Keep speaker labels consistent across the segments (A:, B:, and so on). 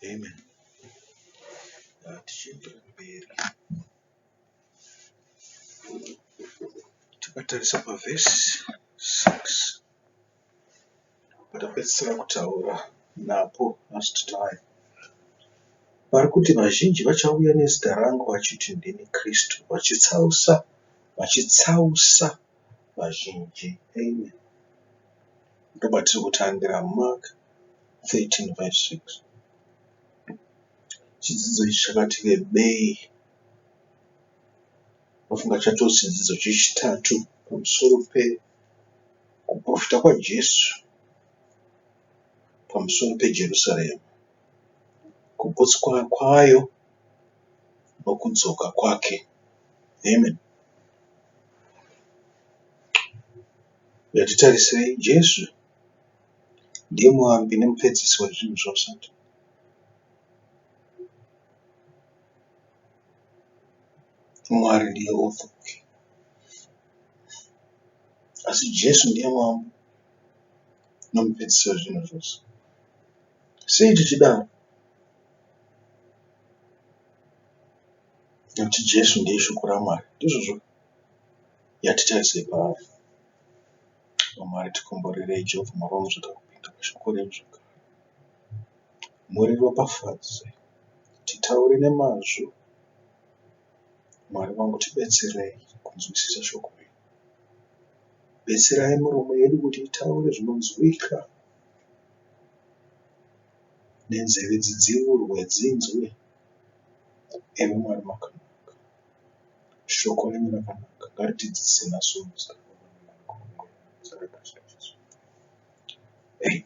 A: Amen. Tichienderera mberi takatarisa pavhesi 6 patapedzisira kutaura napo last time. Pari kuti vazhinji vachauya nezita rangu vachiti ndini Kristu vachitsausa vachitsausa vazhinji. Amen. Ndopatiri kutangira Mark 13 verse 6. Chidzidzo ichi chakati rebei. Ndofunga chatove chidzidzo chechitatu pamusoro pekuprofita kwaJesu pamusoro peJerusarema, kuputswa kwayo nokudzoka kwake. Amen. Ngatitarisei Jesu ndiye muvambi nemupedzisi wezvinhu zvose. Mwari ndiye author. Asi Jesu ndiye muvambi nomupedzisi wezvinhu zvose. Sei tichidaro? Nekuti Jesu ndiye shoko raMwari. Ndizvozvo yatitarisei paari. Mwari tikomborerei Jehovha Mwari wangu zvatakupinda pashoko renyu zvakare. Muriropafadze titaure nemazvo. Mwari wangu tibetserei kunzwisisa shoko renyu. Betserai miromo yedu kuti itaure zvinonzwika nenzeve dzidziurwe dzinzwe. Imi Mwari makanaka. Shoko renyu rakanaka ngaritidzidzise nhasi uno muzita raKristu Jesu. Amen.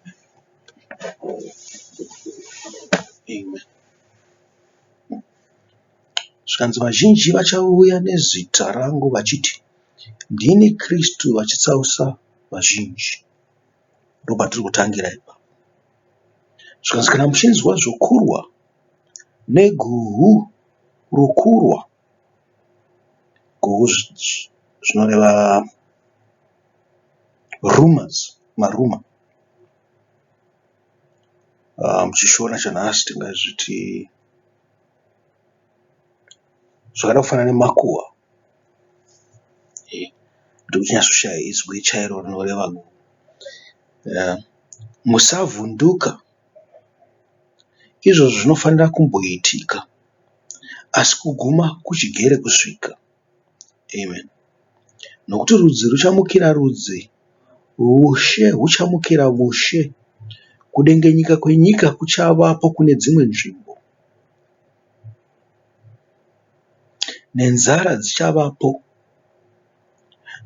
A: Amen. Zvikanzi vazhinji vachauya nezita rangu vachiti ndini Kristu vachitsausa vazhinji. Ndopatiri kutangira ipapo. Zvikanzi kana muchinzwa zvokurwa neguhu rokurwa, guhu zvinoreva rumours, maruma. Muchishona chanhasi tingazviti zvakada kufanana nemakuhwa. Ndikunyatsoshaya izwi chairo rinoreva guhu. Musavhunduka, izvozvo zvinofanira kumboitika asi kuguma kuchigere kusvika. Amen. Nokuti rudzi ruchamukira rudzi, ushe huchamukira vushe, kudengenyika kwenyika kuchavapo kune dzimwe nzvimbo, nenzara dzichavapo.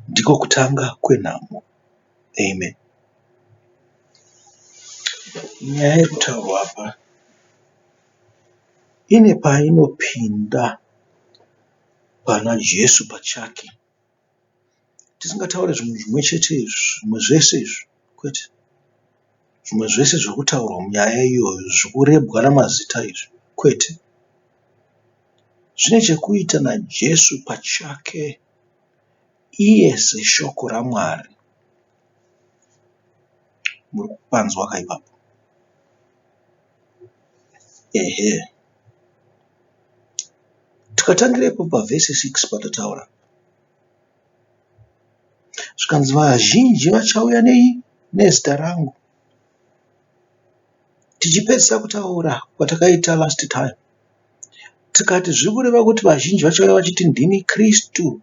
A: Ndiko kutanga kwenhamo. Amen. Nyaya iri kutaurwa apa ine painopinda pana Jesu pachake. Tisingataure zvinhu zvimwe chete izvi, zvimwe zvese izvi kwete. Zvimwe zvese zviri kutaurwa munyaya iyoyo zvikurebwa namazita izvi kwete. Zvine chekuita naJesu pachake iye seshoko raMwari. Muri kupanzwa ka ipapo? Ehe. Tikatangira ipapo pavhesi 6 patataura zvikanzi vazhinji vachauya nei nezita rangu. Tichipedzisa kutaura kwatakaita last time tikati zviri kureva kuti vazhinji vachauya vachiti ndini Kristu.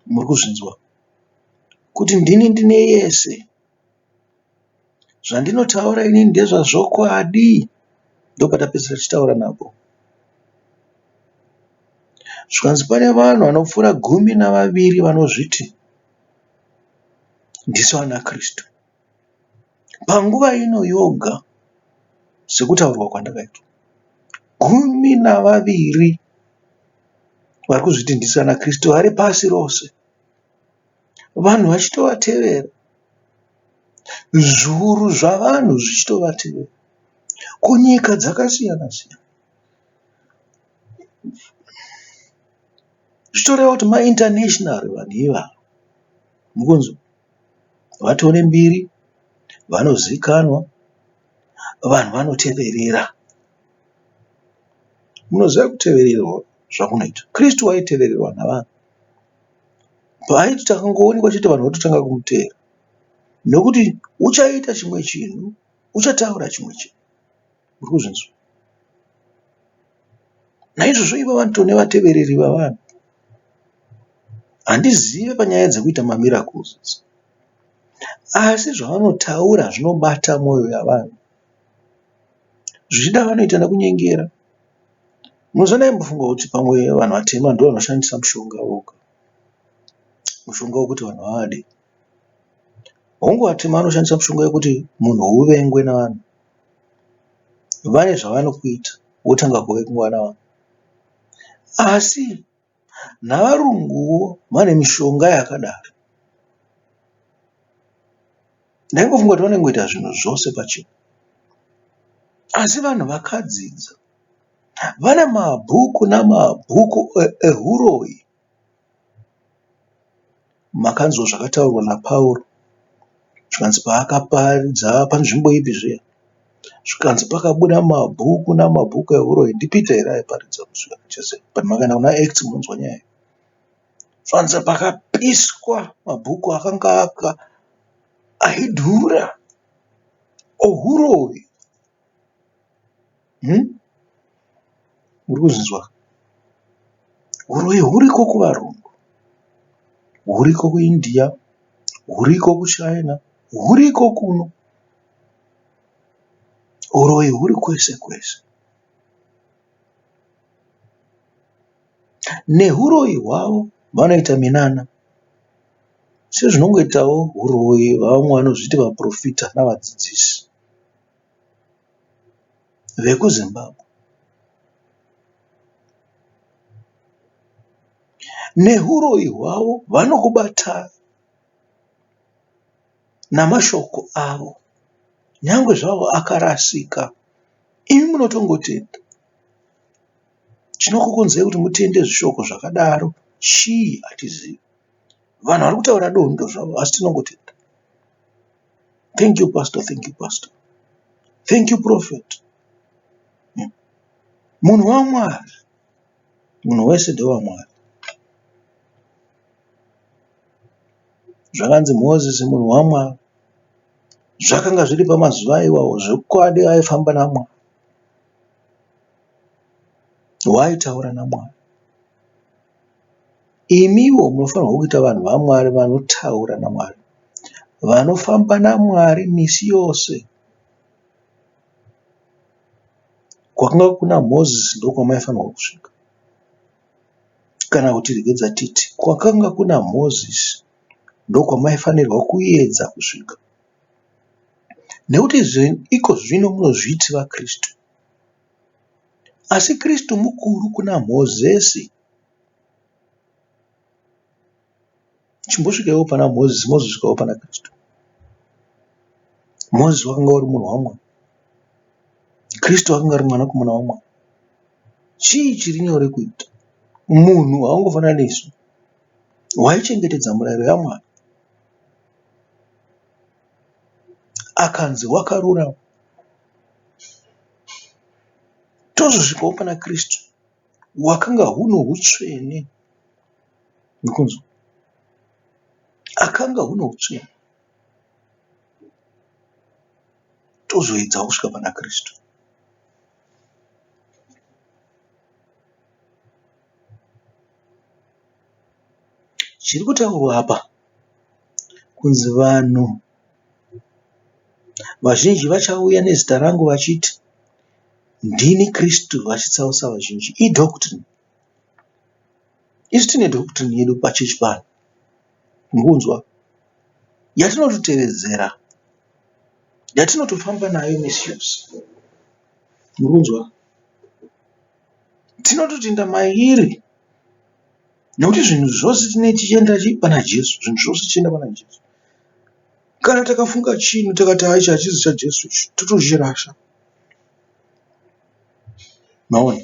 A: Muri kuzvinzwa? Kuti ndini ndine yese. Zvandinotaura inini ndezvazvokwadi. Ndopatapedzisira tichitaura napo. Zvikanzi pane vanhu vanopfuura 12 vanozviti ndisu ana Kristu. Panguva ino yoga sekutaurwa kwandakaitwa, 12 vari kuzviti ndisu ana Kristu vari pasi rose. Vanhu vachitovatevera. Zviuru zvavanhu zvichitovatevera kunyika dzakasiyana siyana. Zvichitoreva kuti maindanashinari vanhu ivava. Murikunzwa? Vatore mbiri, vanozikanwa. Vanhu vanoteverera. Munoziva kutevererwa zvakunoita. Kristu waitevererwa navanhu. Paaiti takangoonekwa chete vanhu vototanga kumuteera. Nokuti uchaita chimwe chinhu, uchataura chimwe chinhu. Muri kuzvinzwa? Naizvozvo ivo vanotove nevatevereri vavanhu. Handizive panyaya dzekuita mamiracles idzi. Asi zvavanotaura zvinobata mwoyo yavanhu. Zvichida vanoita nekunyengera. Munoziva ndaimbofunga kuti pamwe vanhu vatema ndivo vanoshandisa mushonga voga. Mushonga wekuti vanhu vavade. Hongu vatema vanoshandisa mushonga wekuti munhu uvengwe navanhu. Vane zvavanokuita wotanga kuvengwa navanhu. Asi navarunguwo vane mishonga yakadaro. Ndaingofunga kuti vanongoita zvinhu zvose pachena. Asi vanhu vakadzidza vane mabhuku namabhuku ehuroyi. Makanzwa zvakataurwa naPauro zvikanzi paakaparidza panzvimbo ipi zviya zvikanzi pakabuda mabhuku namabhuku ehuroyi. NdiPita here aiparidza musi uya handichaziva but makaenda kuna Acts munonzwa nyaya iyi. Zvanzi pakapiswa mabhuku akanga aidhura ohuroyi. Muri kuzvinzwa? Huroyi huriko kuvarungu, huriko kuIndia, huriko kuChina, huriko kuno. Huroyi huri kwese kwese. Nehuroyi hwavo vanoita minana sezvinongoitawo huroyi vamwe vanozviti vaporofita navadzidzisi. vekuZimbabwe nehuroyi hwavo vanokubatai namashoko avo nyangwe zvavo akarasika imi munotongotenda. Chinokukonzerai kuti mutende zvishoko zvakadaro chii hatizivi. Vanhu vari kutaura dondo zvavo asi tinongotenda. Thank you pastor, thank you pastor. Thank you prophet. Munhu waMwari, munhu wese ndewaMwari. Zvakanzi Moses munhu waMwari. Zvakanga zviri pamazuva iwawo zvokwadi aifamba naMwari. Waitaura naMwari. Imiwo munofanirwa kuita vanhu vaMwari vanotaura naMwari. Vanofamba naMwari misi yose. Kwakanga kuna Mozisi ndokwamaifanirwa kusvika. Kana kuti regedza titi kwakanga kuna Mozisi ndokwamaifanirwa kuedza kusvika. Nekuti ikozvino munozviti vaKristu. Asi Kristu mukuru kuna Mozisi. Chimbosvikaiwo pana Mozisi mozosvikawo pana Kristu. Mozisi wakanga uri munhu waMwari. Kristu akanga ari mwanakomana waMwari. Chii chiri nyore kuita? Munhu haungofanana nesu. Waichengetedza murayiro yaMwari. Akanzi wakarurama. Tozosvikawo pana Kristu wakanga huno hutsvene. Mukunzwa? Akanga huno hutsvene. Tozoedza kusvika pana Kristu. Chiri kutaurwa apa kunzi vanhu vazhinji vachauya nezita rangu vachiti ndini Kristu vachitsausa vazhinji. Idoctrine. Isu tine doctrine yedu pachechi pano. Mukunzwa? Yatinototevedzera. Yatinotofamba nayo misi yose. Mukunzwa? Tinototenda mairi. Nekuti zvinhu zvose tinenge tichienda pana Jesu. Zvinhu zvose tichienda pana Jesu. Kana takafunga chinhu tikati haa ichi hachisi chaJesu ichi totochirasha. Maona?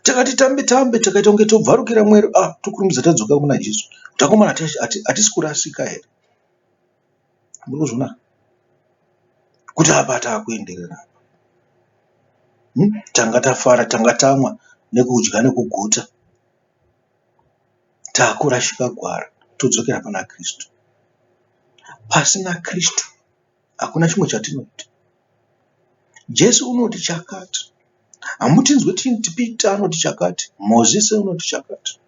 A: Takati tambe tambe takaita kunge tobvarukira mwero ah tokurumidza tadzoka kuna Jesu. Kuti akomana hatisi kurasika here? Muri kuzviona? Kuti apa takuenderera apa. Tanga tafara, tanga tamwa nekudya nekuguta. Takurashika gwara todzokera pana Kristu. Pasina Kristu hakuna chimwe chatinoita. Jesu unoti chakati. Hamutinzwe tichiti Peter anoti chakati, Mozisi unoti chakati.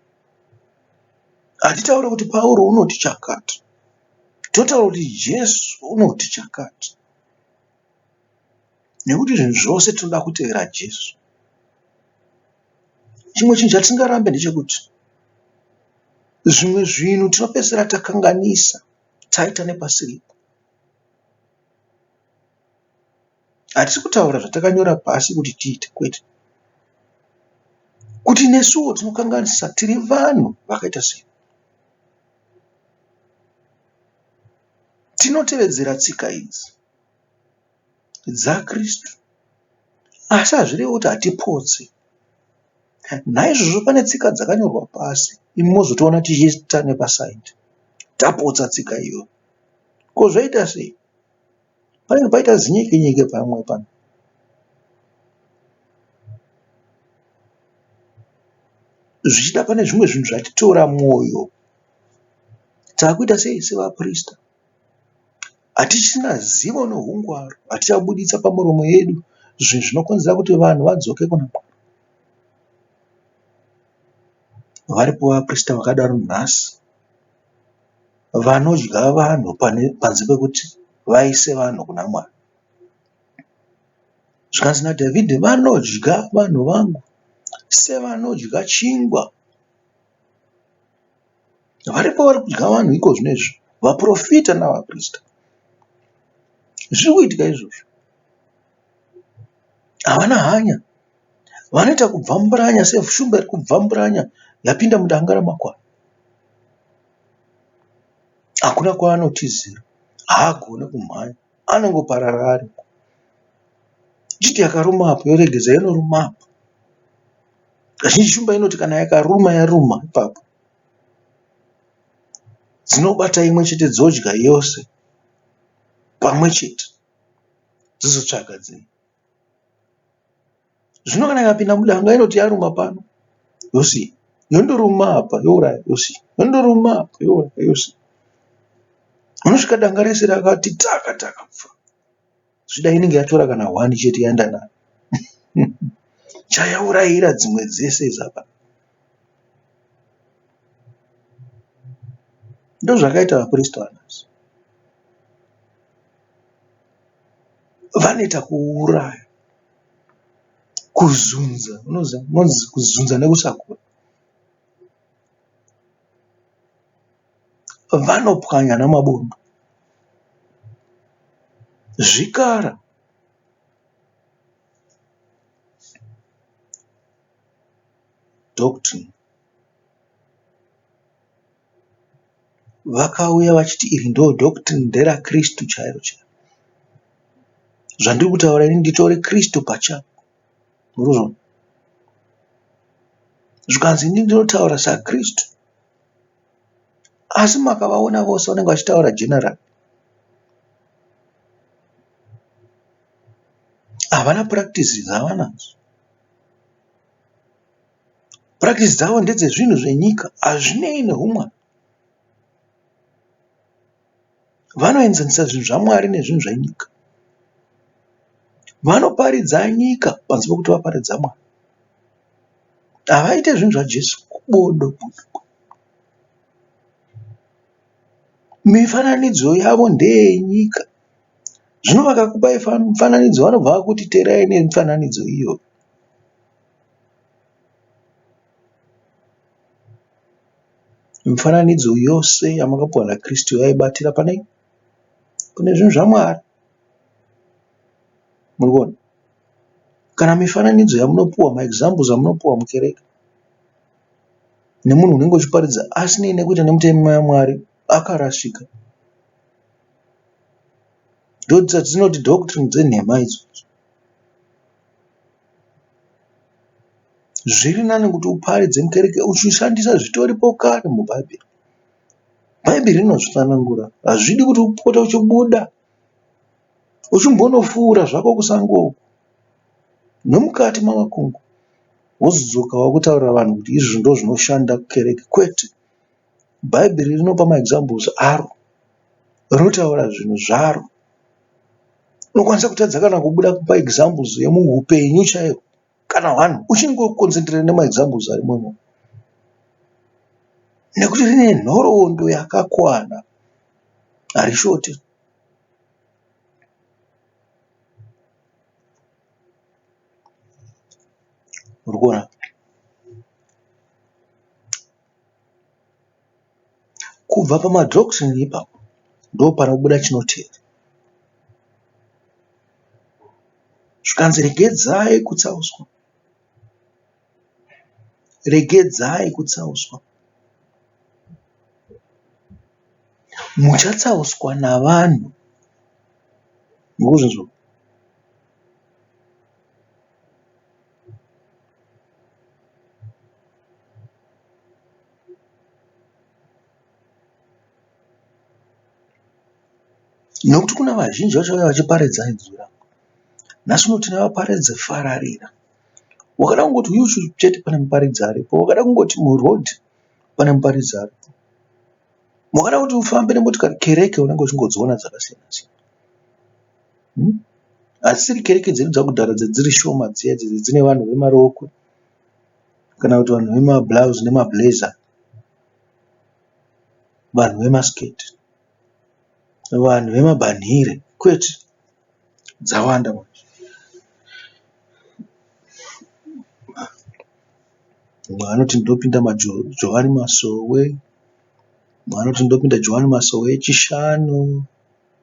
A: Hatitaure kuti Pauro unoti chakati. Totaura kuti Jesu unoti chakati. Nekuti zvinhu zvose tinoda kutevera Jesu. Chimwe chinhu chatisingarambe ndechekuti zvimwe zvinhu tinopedzisira takanganisa taita nepasiripo. Hatisi kutaura zvatakanyora pasi kuti tiite kwete. Kuti nesuwo tinokanganisa tiri vanhu vakaita sei. Tinotevedzera tsika idzi dzaKristu asi hazvirevi kuti hatipotsi. Naizvozvo pane tsika dzakanyorwa pasi imi mozotiona tichiita nepasaidhi tapotsa tsika iyoyo. Ko zvoita sei? Panenge paita zinyeke nyeke pamwe pano. Zvichida pane zvimwe zvinhu zvatitora mwoyo. Takuita sei sevaprista? Hatichisina zivo nehungwaru hatichabuditsa pamuromo yedu zvinhu zvinokonzera kuti vanhu vadzoke kuna Mwari. Varipo vaprista vakadaro nhasi vanodya vanhu panze pekuti vaise vanhu kuna Mwari. Zvikanzi naDhavhidhi vanodya vanhu vangu sevanodya chingwa. Varipo vari kudya vanhu iko zvino izvi vaprofita navaprista. Zviri kuitika izvozvo. Havana hanya. Vanoita kubvamburanya seshumba iri kubvamburanya yapinda mudanga ramakwai. Hakuna kwaanotizira. Haagoni kumhanya. Anongoparara ariko. Ichiti yakaruma apo yoregedza yonoruma apo. Kazhinji shumba inoti kana yakaruma yaruma ipapo. Dzinobata imwe chete dzodya yose pamwe chete dzozotsvaga dzimwe. Zvino kana ikapinda mudanga inoti yaruma pano yosiya, yondoruma apa youraya yosiya, yondoruma apa youraya yosiya. Unosvika danga rese rakati taka taka kufa. Zvichida inenge yatora kana hwani chete yaenda nayo. Chayaurayira dzimwe dzese idzi apa. Ndozvakaita vapristi vanhasi. Vanoita kuuraya, kuzunza, unoziva kunonzi kuzunza nekusakura. Vanopwanya namabondo. Zvikara. Doctrine. Vakauya vachiti iri ndo doctrine ndera Kristu chairo chairo. Zvandiri kutaura ini nditori Kristu pachangu. Murikuzviona? Zvikanzi ini ndinotaura saKristu. Asi makavaona vose vanenge vachitaura general. Havana practice dzavanadzo. Practice dzavo ndedzezvinhu zvenyika hazvinei nehumwari. Vanoenzanisa zvinhu zvaMwari nezvinhu zvenyika. Vanoparidza nyika panze pekuti vaparidza Mwari. Havaite zvinhu zvaJesu bodo. Mifananidzo yavo ndeyenyika. Zvino vakakupai mufananidzo vanobva vakuti teerai nemifananidzo iyoyo. Mifananidzo yose yamakapiwa naKristu yaibatira pane pane zvinhu zvaMwari. Muri kuona? Kana mifananidzo yamunopiwa maexamples amunopiwa mukereke nemunhu unenge uchiparidza asinei nekuita nemutemo yaMwari akarasika. Ndodzatinoti doctrine dzenhema idzodzo. Zviri nani kuti uparidze mukereke uchishandisa zvitoripo kare mubhaibheri. Bhaibheri rinozvitsanangura. Hazvidi kuti upote uchibuda. Uchimbonofura zvako kusango uko nomukati mamakumbo wozodzoka wakutaurira vanhu kuti izvi ndozvinoshanda kukereke. Kwete. Bhaibheri rinopa maexamples aro. Rinotaura zvinhu zvaro. Unokwanisa kutadza kana kubuda kupa examples yemuhupenyu chaiyo kana one uchingoconcentrate nemaexamples arimo imomo. Nekuti rine nhoroondo yakakwana. Harishoti. Uri kuona? Kubva pamadoctrine ipapo ndopanobuda chinotevera. Zvikanzi regedzai kutsauswa. Regedzai kutsauswa. Muchatsauswa navanhu. Murikuzvinzwa? Nokuti kuna vazhinji vachauya vachiparidza inzwi rangu. Nhasi uno tine vaparidzi fararira. Wakada kungoti YouTube chete pane muparidzi aripo. Wakada kungoti muroad pane muparidzi aripo. Wakada kuti ufambe nemotikari kereke unenge uchingodziona dzakasiyana siyana. Hadzisiri kereke dzedu dzakudhara dzadziri shoma dziya dzine vanhu vemarokwe kana kuti vanhu vemablouse nemablazer. Vanhu vemasiketi, vanhu vemabhanhire kwete dzawanda manje. Mumwe anoti ndopinda maJohani Masowe, mumwe anoti ndopinda Johani Masowe echishanu,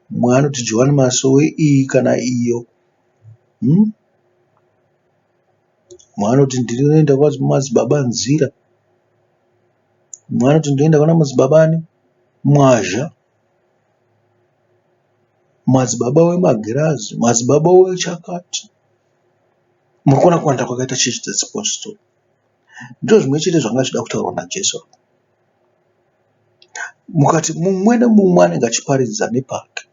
A: mumwe anoti Johani Masowe iyi kana iyo. Mumwe anoti ndinoenda kwamadzibaba Nzira, mumwe anoti ndinoenda kwana madzibaba ani Mwazha. Madzibaba wemagirazi, madzibaba wechakati. Muri kuona kuwanda kwakaita chechi dzechipositori. Ndizvo zvimwe chete zvanga zvichida kutaurwa naJesu apa. Mukati mumwe nemumwe anenge achiparidza nepake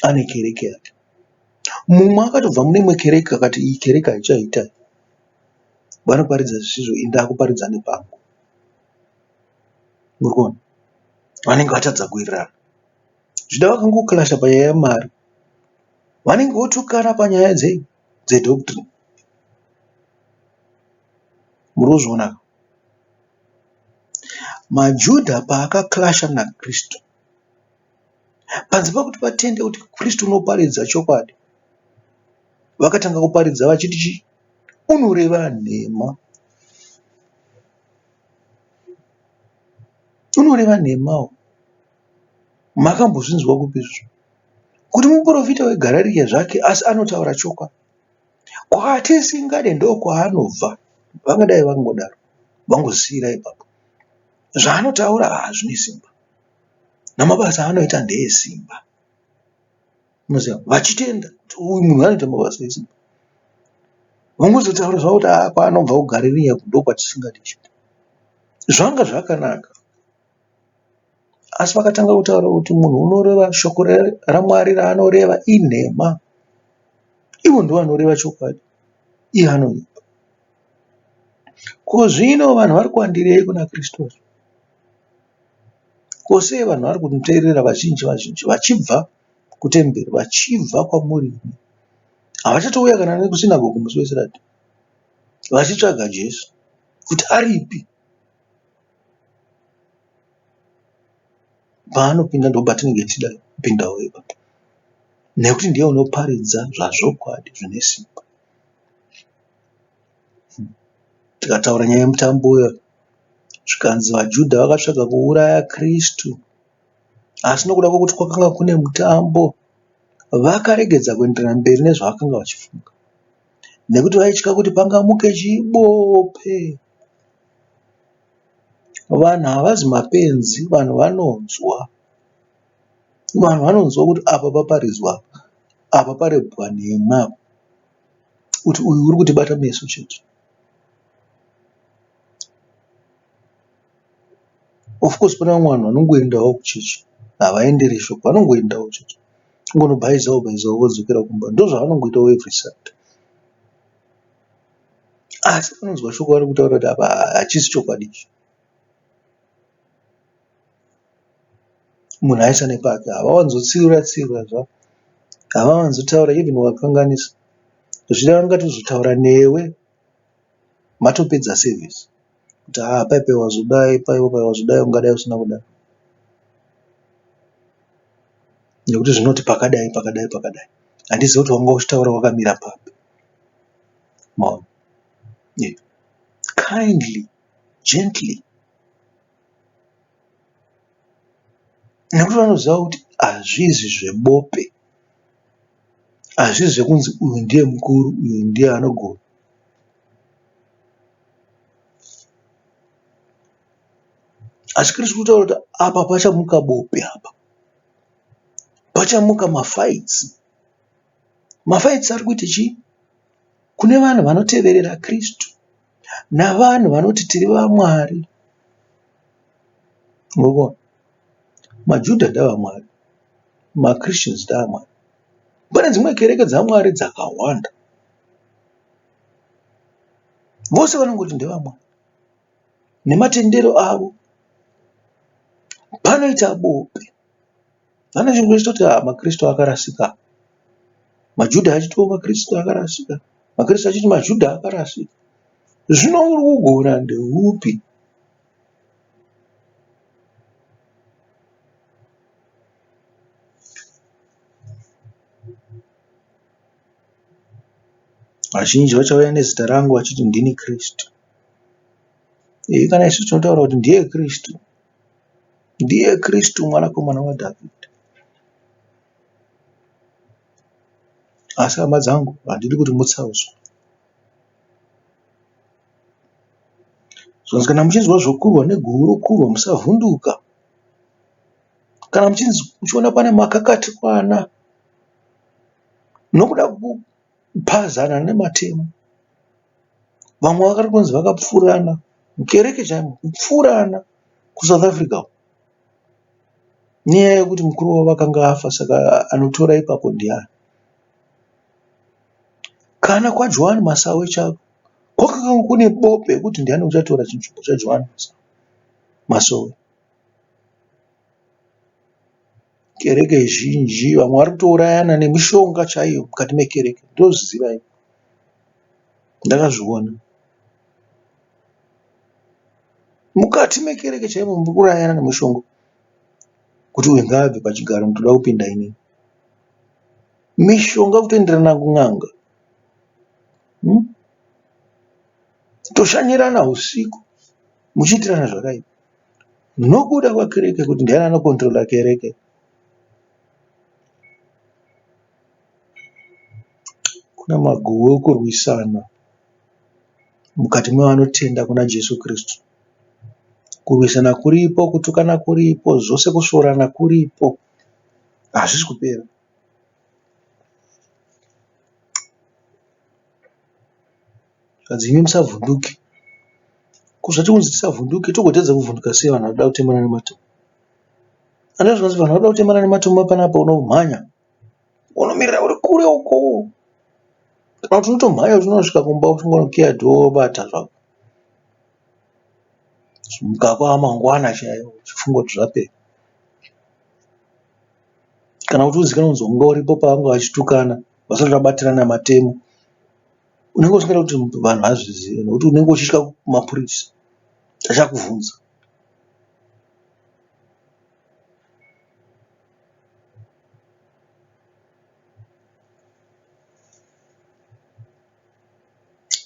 A: ane kereke yake. Mumwe akatobva mune imwe kereke akati iyi kereke haichaita iyi. Vanoparidza zvisizvo ini ndakuparidza nepangu. Muri kuona? Vanenge vatadza kuwirirana. Zvida vakangoclasha panyaya yemari. Vanenge votukana panyaya dzei? Dzedoctrine. Muri kuzviona? MaJudha paakaclasha naKristu, panze pekuti vatende kuti Kristu unoparidza chokwadi, vakatanga kuparidza vachiti chii? Unoreva nhema. Unoreva nhemawo. Makambozvinzwa kupi izvozvo? Kuti muprofita weGarariya zvake asi anotaura chokwadi. Kwatisingade ndokwaanobva. Vangadai vangodaro vangosiira ipapo. Zvaanotaura haa zvine simba. Namabasa aanoita ndeesimba. Unoziva vachitenda kuti uyu munhu anoita mabasa esimba. Vongozotaura zvavo kuti haa kwaanobva kuGarariya ndokwatisingade. Zvanga zvakanaka. Asi vakatanga kutaura kuti munhu unoreva shoko raMwari raanoreva inhema. Ivo ndivo vanoreva chokwadi, iye anonyepa. Ko zvino vanhu vari kuwandirei kuna Kristu wacho? Ko sei vanhu vari kumuteerera vazhinji vazhinji vachibva kutemberi vachibva kwamuri imi? Havachatouya kana nekusinagoge musi weSabata vachitsvaga Jesu kuti aripi. Paanopinda ndopatinenge tichida kupindawo ipapo nekuti ndiye unoparidza zvazvokwadi zvine simba. Tikataura nyaya yemutambo uya zvikanzi vaJudha vakatsvaga kuuraya Kristu asi nokuda kwekuti kwakanga kune mutambo vakaregedza kuenderera mberi nezvavakanga vachifunga nekuti vaitya kuti pangamuke chibope. Vanhu havazi mapenzi, vanhu vanonzwa. Vanhu vanonzwa kuti apa paparidzwa apa, apa parebwa nhema apa kuti uyu uri kutibata meso chete. Of course pane vamwe vanhu vanongoendawo kuchechi havaenderi shoko vanongoendawo chete. Kungonobhaizawo bhaizawo vodzokera kumba. Ndozvavanongoitawo every Sunday. Asi vanonzwa shoko vari kutaura kuti apa hachisi chokwadi ichi. Munhu aisa nepake. Havawanzotsiura tsiura zvavo. Havawanzotaura even wakanganisa. Zvichida vangatozotaura newe matopedza service kuti haa paipai wazodai, paipai wazodai ungadai usina kudai. Nekuti zvinoti pakadai pakadai pakadai. Handizivi kuti wanga uchitaura wakamira papi. Maona? Yeah. Kindly, gently. Nekuti vanoziva kuti hazvizi zvebope. Hazvizi zvekunzi uyu ndiye mukuru, uyu ndiye anogona. Asi Kristu kutaura kuti apa pachamuka bope apa. Pachamuka mafights. Mafights ari kuita chii? Kune vanhu vanoteverera Kristu navanhu vanoti tiri vaMwari. Urikuona? MaJudha ndavaMwari, maChristians ndavaMwari. Pane dzimwe kereke dzaMwari dzakawanda. Vose vanongoti ndevaMwari nematendero avo. Panoita bope. Vanenge vachitoti ah maKristu akarasika. MaJudha achitiwo maKristu akarasika. MaKristu achiti maJudha akarasika. Zvino uri kugona ndeupi? Vazhinji vachauya nezita rangu vachiti ndini Kristu. Kana isu tinotaura kuti ndiye Kristu. Ndiye Kristu mwanakomana waDhavhidhi. Asi hama dzangu handidi kuti mutsauswe. Zvanzi kana muchinzwa zvokurwa negurukurwa musavhunduka. Kana muchiona pane makakatikwana nokuda kwekupazana nematemo. Vamwe vari kunzi vakapfurana mukereke chaimo kupfurana kuSouth Africa uko. Nenyaya yekuti mukuru wavo akanga afa saka anotora ipapo ndiani. Kana kwaJohani Masawe chaiko kwakanga kune bope rekuti ndiani uchatora chinzvimbo chaJohani Masowe. Kereke zhinji vamwe vari kutourayana nemishonga chaiyo mukati mekereke ndozviziva ini ndakazviona. Mukati mekereke chaimo muri kuurayana nemishonga kuti uyu ngaabve pachigaro ndoda kupinda inini. Mishonga kutoenderana kun'anga Toshanyirana husiku muchiitirana zvakaipa. Nokuda kwakereke kuti ndiani anokontrola kereke. Kuna maguwe okurwisana mukati mevanotenda kuna Jesu Kristu. Kurwisana kuripo, kutukana kuripo, zvose kusvorana kuripo. Hazvisi kupera. Zvikanzi imi musavhunduke. Ko zvatikunzi tisavhunduke togotadza kuvhunduka sei vanhu varikuda kutemana nematombo. Andizvo zvinonzi vanhu varikuda kutemana nematombo panapa unomhanya. Unomirira uri kure uko. Kana kuti unotomhanya kuti unosvika kumba uchingonokiya dhoo wobata zvako. Muka kwamangwana chaiwo uchifunga kuti zvapera. Kana kuti uzikanwe kunzi wanga uripo pavanga vachitukana vasati vabatirana matemo. Unenge usingadi kuti vanhu vazvizive nekuti unenge uchitya mapurisa achakuvhunza.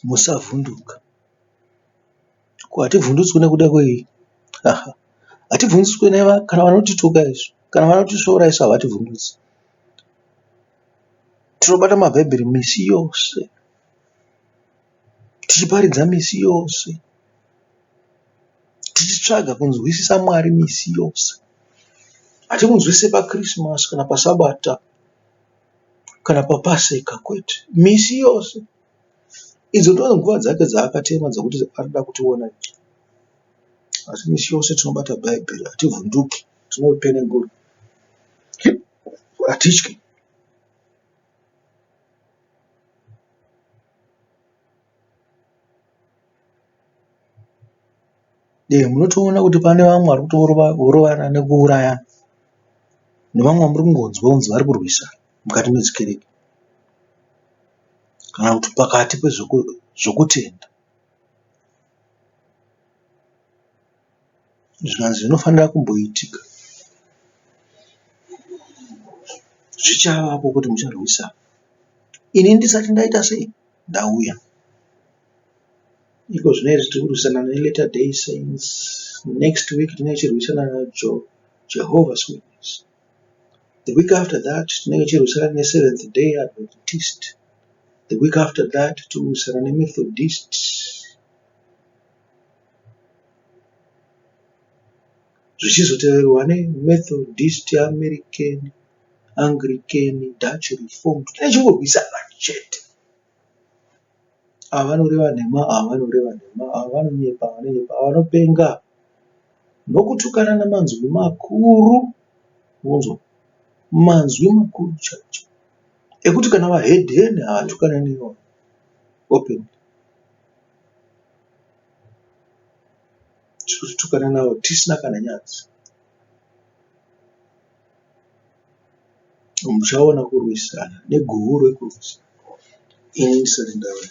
A: Musavhunduka. Ko hativhundutswi nekuda kwei? Hativhundutswi kana vanotituka isu, kana vanotisvora isu havativhundutsi. Tinobata mabhaibheri misi yose, tichiparidza misi yose, tichitsvaga kunzwisisa Mwari misi yose. Hatimunzwisise paKirisimasi kana paSabata kana paPaseka kwete, misi yose. Idzo ndonguva dzake dzaakatema dzekuti arikuda kutiona idzi. Asi misi yose tinobata bhaibheri hativhunduki, tinopenengura, hatityi. Munotoona kuti pane vamwe vari kutorovana nekuurayana nevamwe vamuri kungonzwa kunzi vari kurwisana mukati medzikereke kana kuti pakati pezvokutenda. Zvikanzi zvinofanira kumboitika. Zvichavapo kuti mucharwisana. Ini ndisati ndaita sei? Ndauya. Iko zvino izvi tiri kurwisana neLatter Day Saints. Next week tinenge tichirwisana naJehovah's Witness. The week after that tinenge tichirwisana neSeventh Day Adventist. The week after that tiri kurwisana neMethodist. Zvichizoteverwa neMethodist, American, Anglican, Dutch Reformed. Tinenge tichingorwisana chete. Ava vanoreva nhema, ava vanoreva nhema, ava vanonyepa, ava vanonyepa, ava vanopenga. Nokutukana namanzwi makuru, unonzwa manzwi makuru chaiwo chaiwo ekuti kana vahedheni havatukane newe openly. Tiri kutukana navo tisina kana nyadzi. Muchaona kurwisana neguhu rekurwisana ini ndisati ndauya.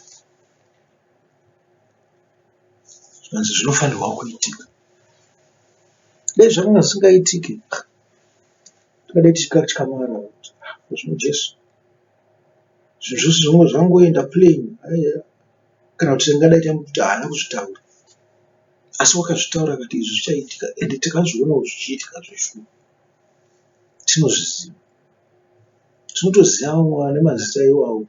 A: Zvikanzi zvinofanirwa kuitika. Dai zvakanga zvisingaitiki tingadai tichikatyamara kuti zvino Jesu zvinhu zvose zvanga zvangoenda plain kana kuti tingadai tamuti haana kuzvitaura asi wakazvitaura akati izvi zvichaitika ende takazvionawo zvichiitika zveshuwa. Tinozviziva. Tinotoziva vamwe vane mazita iwawo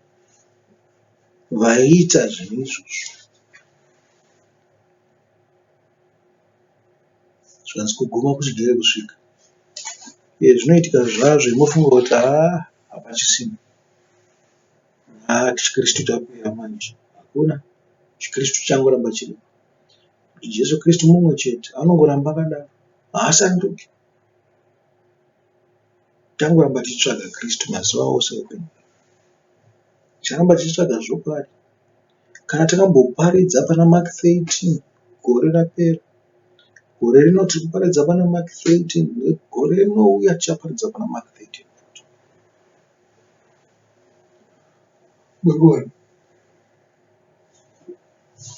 A: vaiita zvinhu izvozvo. Zvikanzi kuguma kuchigere kusvika. Zvinoitika zvazvo mofunga kuti haa hapachisina. Haa chiKristu chapera manje. Hakuna. ChiKristu chichangoramba chiripo. Jesu Kristu mumwe chete anongoramba akadaro. Haasanduki. Tichangoramba tichitsvaga Kristu mazuva ose eupenyu hwedu. Ticharamba tichitsvaga zvokwadi. Kana takamboparidza pana Mark 13 gore rapera, gore rino tiri kuparidza pana Mark 13, gore rinouya tichaparidza pana Mark 13 futi.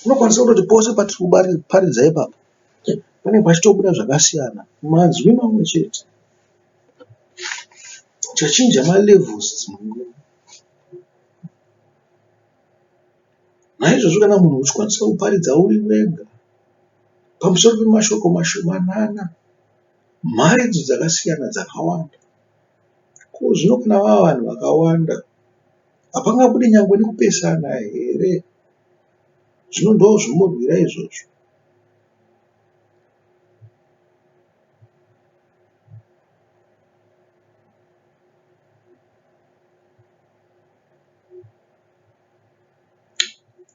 A: Unokwanisa kutoti pose patiri kuparidza ipapo panenge pachitobuda zvakasiyana mazwi mamwe chete. Chachinja malevels dzimwe nguva. Naizvozvo kana munhu uchikwanisa kuparidza uri wega pamusoro pemashoko mashomanana, mharidzo dzakasiyana dzakawanda. Ko zvino kana vava vanhu vakawanda hapangabudi nyangwe nekupesana here? Zvino ndozvomurwira izvozvo.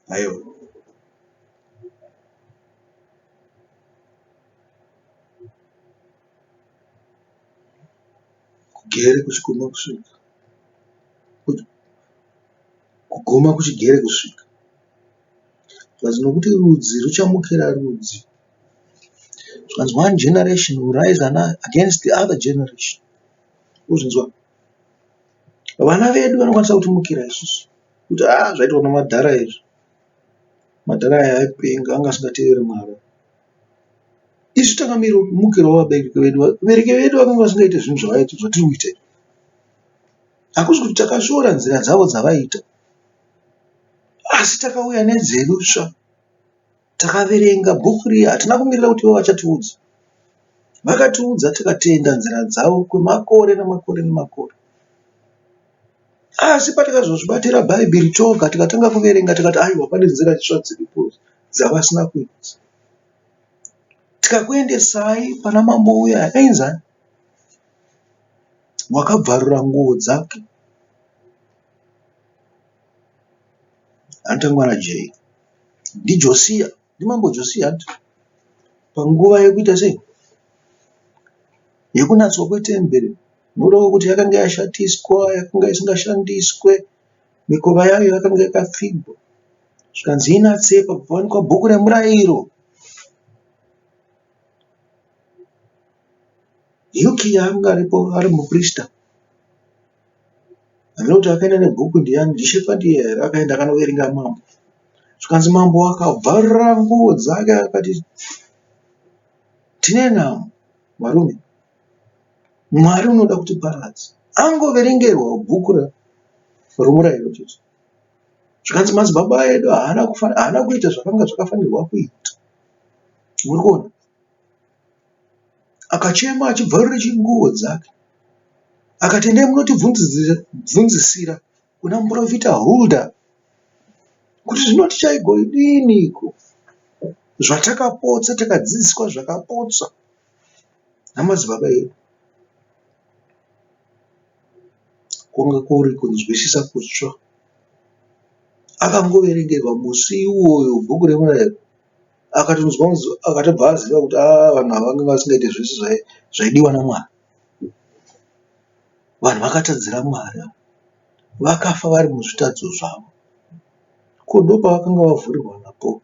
A: Aiwa. Kugere kuchiguma kusvika. Kuguma kuchigere kusvika. Zvikanzi nokuti rudzi ruchamukira rudzi. Zvikanzi one generation will rise against the other generation. Kuzvinzwa? Vana vedu vanokwanisa kutimukira isusu kuti haa zvaitwa namadhara izvi. Madhara aya aipenga anga asingateereri Mwari. Isu takamukirawo vabereki vedu. Vabereki vedu vakanga vasingaiti zvinhu zvatiri kuita izvi. Hakusi kuti takasvora nzira dzavo dzavaiita asi takauya nedzedu tsva. Takaverenga bhuku riya hatina kumirira kuti ivo vachatiudza. Vakatiudza tikatenda nzira dzavo kwemakore namakore namakore. Asi patakazozvibatira Bhaibheri toga tikatanga kuverenga tikati aiwa pane nzira tsva dziripo dzavasina kuedza. Tikakuendesai pana mambo uya ainzani wakabvarura nguo dzake anotangwa naJ ndiJosiya ndimambo Josiya hanti panguva yekuita sei yekunatswa kwetemberi nokuda kwekuti yakanga yashatiswa yakanga isingashandiswe mikova yayo yakanga yakapfigwa zvikanzi inatse pakuwanikwa bhuku remurayiro. Hilkiya anga aripo ari muprista. Hameno kuti akaenda nebhuku ndiyani, ndiShefatiya here akaenda akanoverenga mambo. Zvikanzi mambo akabvarura nguo dzake akati tine nhamo varume, Mwari unoda kutiparadza. Angoverengerwa bhuku romurayiro chete. Zvikanzi madzibaba edu haana kuita zvakanga zvakafanirwa kuita. Muri kuona? Akachema achibvarura chinguo dzake. Akati endai munotibvunzisira kuna muprofita Hulda kuti zvino tichaigodiniko zvatakapotsa tikadzidziswa zvakapotsa namadzibaba edu. Kwanga kuri kunzwisisa kutsva. Akangoverengerwa musi iwoyo bhuku remurayiro akatonzwa akatobva aziva kuti aa vanhu ava vanga vasingaite zvese zvaidiwa naMwari. Vanhu vakatadzira Mwari ava. Vakafa vari muzvitadzo zvavo. Ko ndopavakanga vavhurirwa napo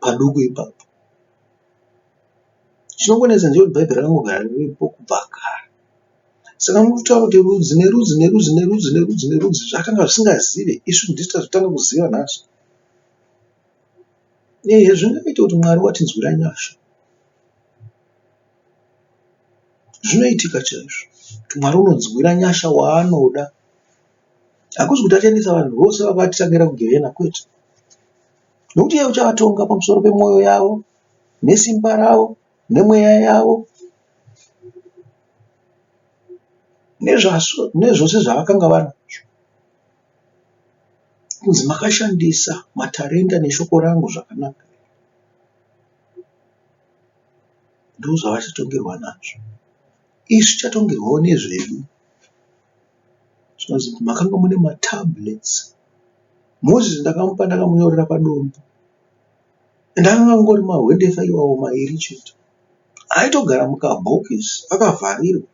A: paduku ipapo. Chinongonetsa ndechekuti bhaibheri rakangogara riripo kubva kare. Saka murikutaura kuti rudzi nerudzi nerudzi nerudzi nerudzi nerudzi zvakanga zvisingazive isu ndisu tazotanga kuziva nhasi. Ehe zvingaita kuti Mwari watinzwira nyasha. Zvinoitika chaizvo kuti Mwari unonzwira nyasha waanoda. Hakusi kuti achaendesa vanhu vose vakatitangira kugehena kwete. Nokuti iye uchavatonga pamusoro pemwoyo yavo nesimba ravo nemweya yavo nezvose zvavakanga vanazvo. Kunzi makashandisa matarenda neshoko rangu zvakanaka. Ndozvavachatongerwa nazvo. Isu tichatongerwawo nezvedu. Zvinonzi makanga mune matablets. Mozisi ndakamupa ndakamunyorera padombo. And anga angori mahwendefa iwawo mairi chete. Aitogara mukabhokisi akavharirwa.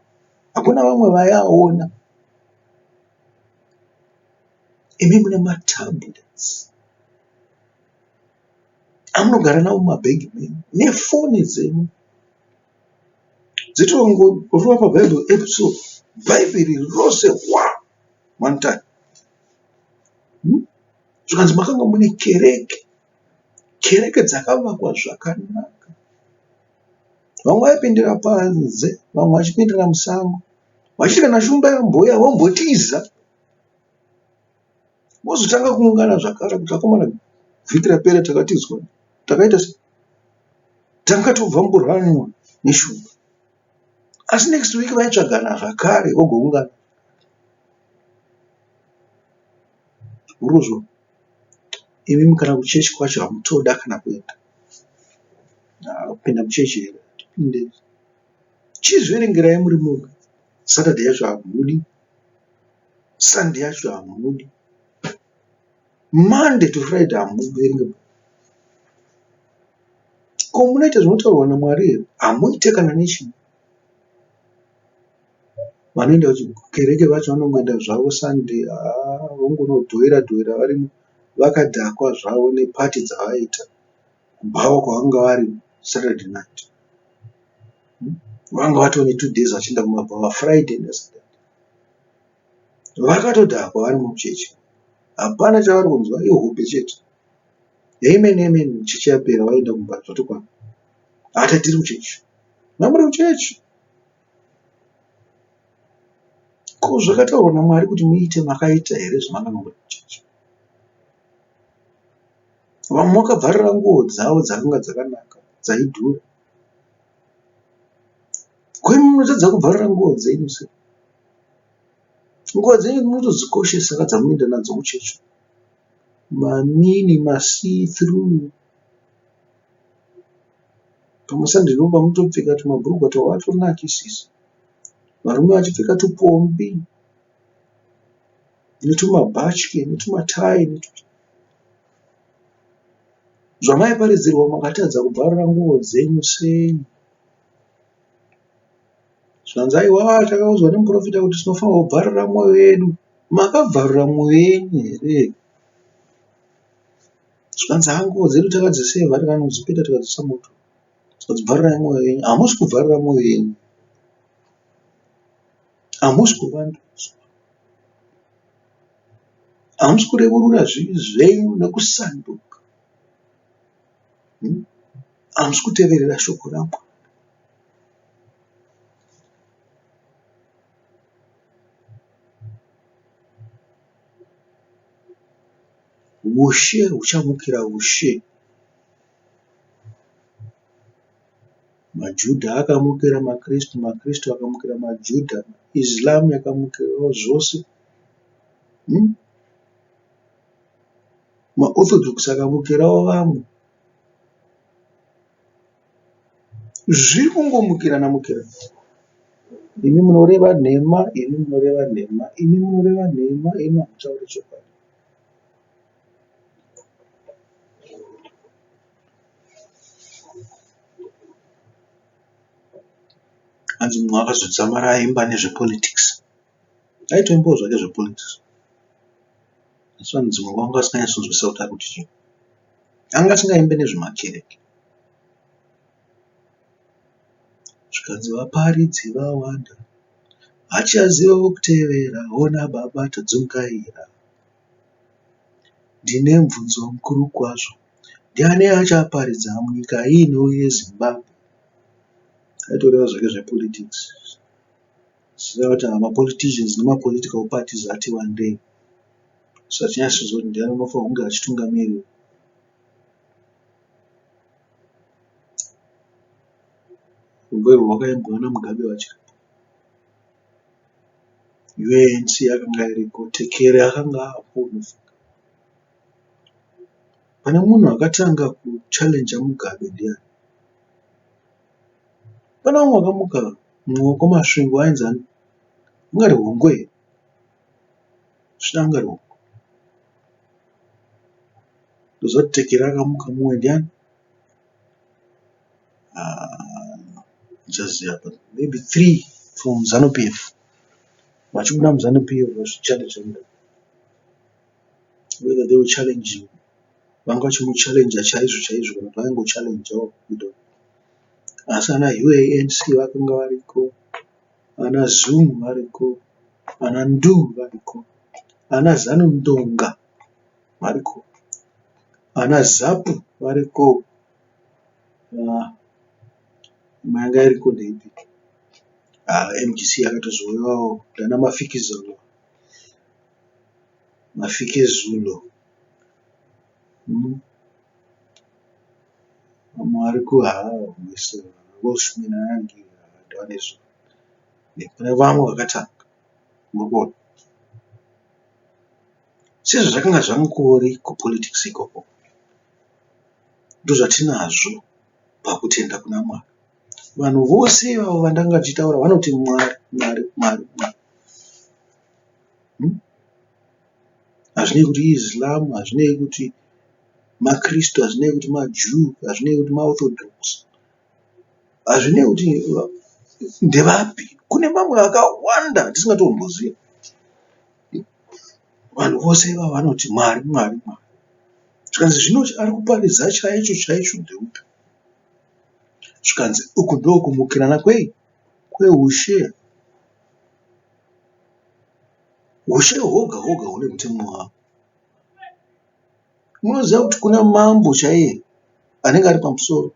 A: Hakuna vamwe vaiaona. Imi mune matablets amunogara nawo mumabhegi menyu nefoni dzenyu dzitorongorova paBible app so bhaibheri rose hwa one time. Zvikanzi makanga mune kereke, kereke dzakavakwa zvakanaka. Vamwe vaipindira panze, vamwe vachipindira musango. Vachiti kana shumba yambouya vombotiza. Vozotanga kuungana zvakare kuti akomana vhiki rapera takatizwa takaita sei tanga tobvamburanywa neshumba. Asi next week vaitsvagana zvakare vogoungana. Urikuzviona? Imimi kana kuchechi kwacho hamutoda kana kuenda. Kupinda muchechi here? Hatipinde. Chizviverengerai muri moga. Saturday yacho hamudi. Sunday yacho hamudi. Monday to Friday hamudi kuverenga. Ko munoita zvinotaurwa naMwari here? Hamuite kana nechimwe. Vanoenda kukereke vacho vanongoenda zvavo Sunday haa vongonodhoira dhoira varimo vakadhakwa zvavo neparty dzavaita kubhawa kwavanga vari Saturday night. Vanga vatove netwo days vachienda kumabhawa Friday neSaturday. Vakatodhakwa varimo muchechi. Hapana chavari kunzwa ihope chete. Amen amen chechi yapera vaenda kumba zvatokwana. Hata tiri kuchechi. Mamuri kuchechi. Ko zvakataurwa naMwari kuti muite makaita here zvamanga muri kuchechi? Vamwe vakabvarura nguo dzavo dzakanga dzakanaka dzaidhura. Ko imi munotadza kubvarura nguo dzenyu sei? Nguo dzenyu munotodzikoshesa ka dzamunoenda nadzo kuchechi. Mamini, masee through. PamaSunday ndipo pamunotopfeka tumabhurugwa twatonakisisa. Varume vachipfeka tupombi netumabhatye netumatayi. Zvamaiparidzirwa makatadza kubvarura nguo dzenyu sei? Zvanzi aiwa takaudzwa nemuporofita kuti tinofanirwa kubvarura mwoyo yedu. Makabvarura mwoyo yenyu here? Zvikanzi haa nguo dzedu takadzisevha tikanodzipeta tikadziisa moto. Tikadzibvarurai mwoyo yenyu. Hamusi kubvarura mwoyo yenyu. Hamusi kuvandudzwa. Hamusi kureurura zvivi zvenyu nekusanduka. Hamusi kuteverera shoko raMwari. Hushe huchamukira hushe. MaJudha akamukira maKristu, maKristu akamukira maJudha, Islam yakamukirawo zvose. MaOrthodox akamukirawo vamwe. Zviri kungomukirana mukirana. Imi munoreva nhema, imi munoreva nhema, imi munoreva nhema, imi hamutauri chokwadi. Hanzi mumwe akazodzamara aimba nezvepolitics. Aitoimbawo zvake zvepolitics. Asi vanhu dzimwe nguva vanga vasinganyatsonzwisisa kuti ari kuti chii. Anga asingaimbe nezvemakereke. Zvikanzi vaparidzi vawanda hachaziva wekutevera hona baba tadzungaira. Ndine mubvunzo mukuru kwazvo, ndiani achaparidza munyika ino yeZimbabwe? Aitoreva zvake zvepolitics. Ziva kuti mapoliticians nemapolitical parties ati wandei. So hatinyatsoziva kuti ndiani unofanirwa kunge achitungamirira. Rumbo irwo rwakaimbwa naMugabe vachiripo. UNC yakanga iriko, Tekere akanga aapo unofunga. Pane munhu akatanga kuchallenger Mugabe ndiani? Pane vamwe vakamuka mumwe wekuMasvingo ainzi ani? Anga ari Hungwe here? Zvichida anga ari Hungwe. Ndoziva kuti Tekere akamuka mumwe ndiani? Handichaziva but maybe three from Zanu PF. Vachibuda muZanu PF vachichallenge Mugabe. Whether they were challenging vanga vachimuchallenger chaizvo chaizvo kana kuti vaingochallenjawo we don't know. Asi ana UANC vakanga variko, ana Zoom variko, ana Ndu variko, ana Zanu Ndonga variko, ana Zapu variko. Imwe yanga iriko ndeipi? MDC yakatozouyawo ndana Mafikizolo, Mafikizolo. Vamwe variko Welshman pane vamwe vakatanga murikuona. Sezvazvakanga zvangori kupolitics ikoko ndozvatinazvo pakutenda kuna Mwari. Vanhu vose ivavo vandanga ndichitaura vanoti Mwari, Mwari, Mwari, Mwari. Hazvinei kuti iIslam, hazvinei kuti maKristu, hazvinei kuti maJew, hazvinei kuti maOrthodox, hazvinei kuti ndevapi. Kune mamwe akawanda atisingatombozivi. Vanhu vose ivava vanoti Mwari, Mwari, Mwari. Zvikanzi zvino ari kuparidza chaicho chaicho ndeupi? Zvikanzi uku ndokumukirana kwei? Kweushe. Hushe hwoga hwoga hune mutemo wawo. Munoziva kuti kuna mambo chaiye anenge ari pamusoro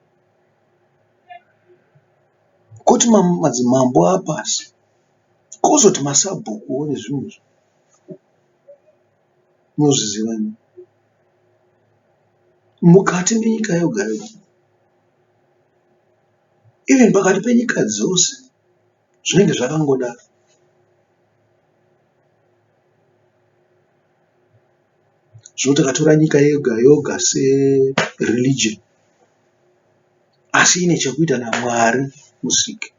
A: koti madzimambo apasi kozoti masabhukuwo nezvimwe zvinhu. Munozviziva imi. Mukati menyika yoga yoga even pakati penyika dzose zvinenge zvakangodaro. Zvino takatora nyika yoga yoga sereligion asi ine chekuita naMwari musiki.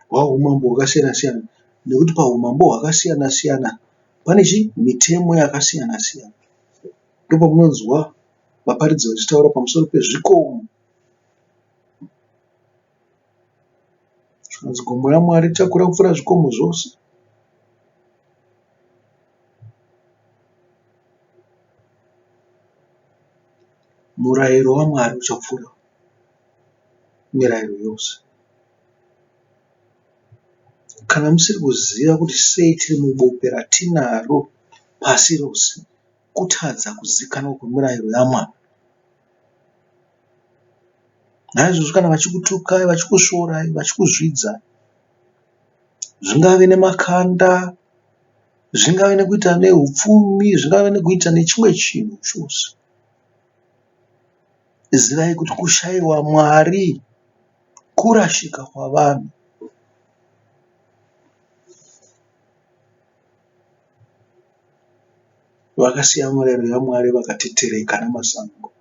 A: Hwahumambo hwakasiyana siyana nekuti pahumambo hwakasiyana siyana pane chii mitemo yakasiyana siyana. Ndopamunonzwa vaparidzi vachitaura pamusoro pezvikomo. Zvikanzi gomo raMwari richakura kupfuura zvikomo zvose. Murayiro waMwari uchapfuura mirayiro yose. Kana musiri kuziva kuti sei tiri mubope ratinaro pasi rose, kutadza kuzikanwa kwemirayiro yaMwari. Naizvozvo kana vachikutukai, vachikusvorai, vachikuzvidzai, zvingave nemakanda, zvingave nekuita neupfumi, zvingave nekuita nechimwe chinhu chose, zivai kuti kushaiwa Mwari kurashika kwavanhu. Vakasiya mirayiro yaMwari vakatetereka namasango.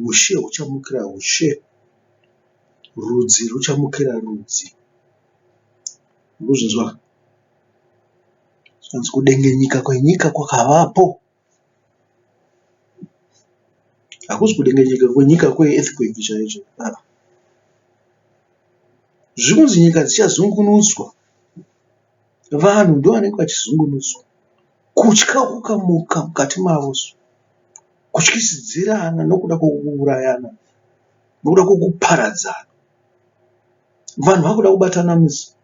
A: Ushe huchamukira ushe, rudzi ruchamukira rudzi. Murikuzvinzwa? Zvikanzi kudengenyika kwenyika kwakavapo. Hakusi kudengenyeka kwenyika kwe earthquake chaiyo chaiyo. Ah. Zvikunzi nyika dzichazungunutswa. Vanhu ndovanenge vachizungunutswa. Kutya kukamuka mukati mavo so. Kutyisidzirana nokuda kwokuurayana, nokuda kwokuparadzana. Vanhu vakuda kubatana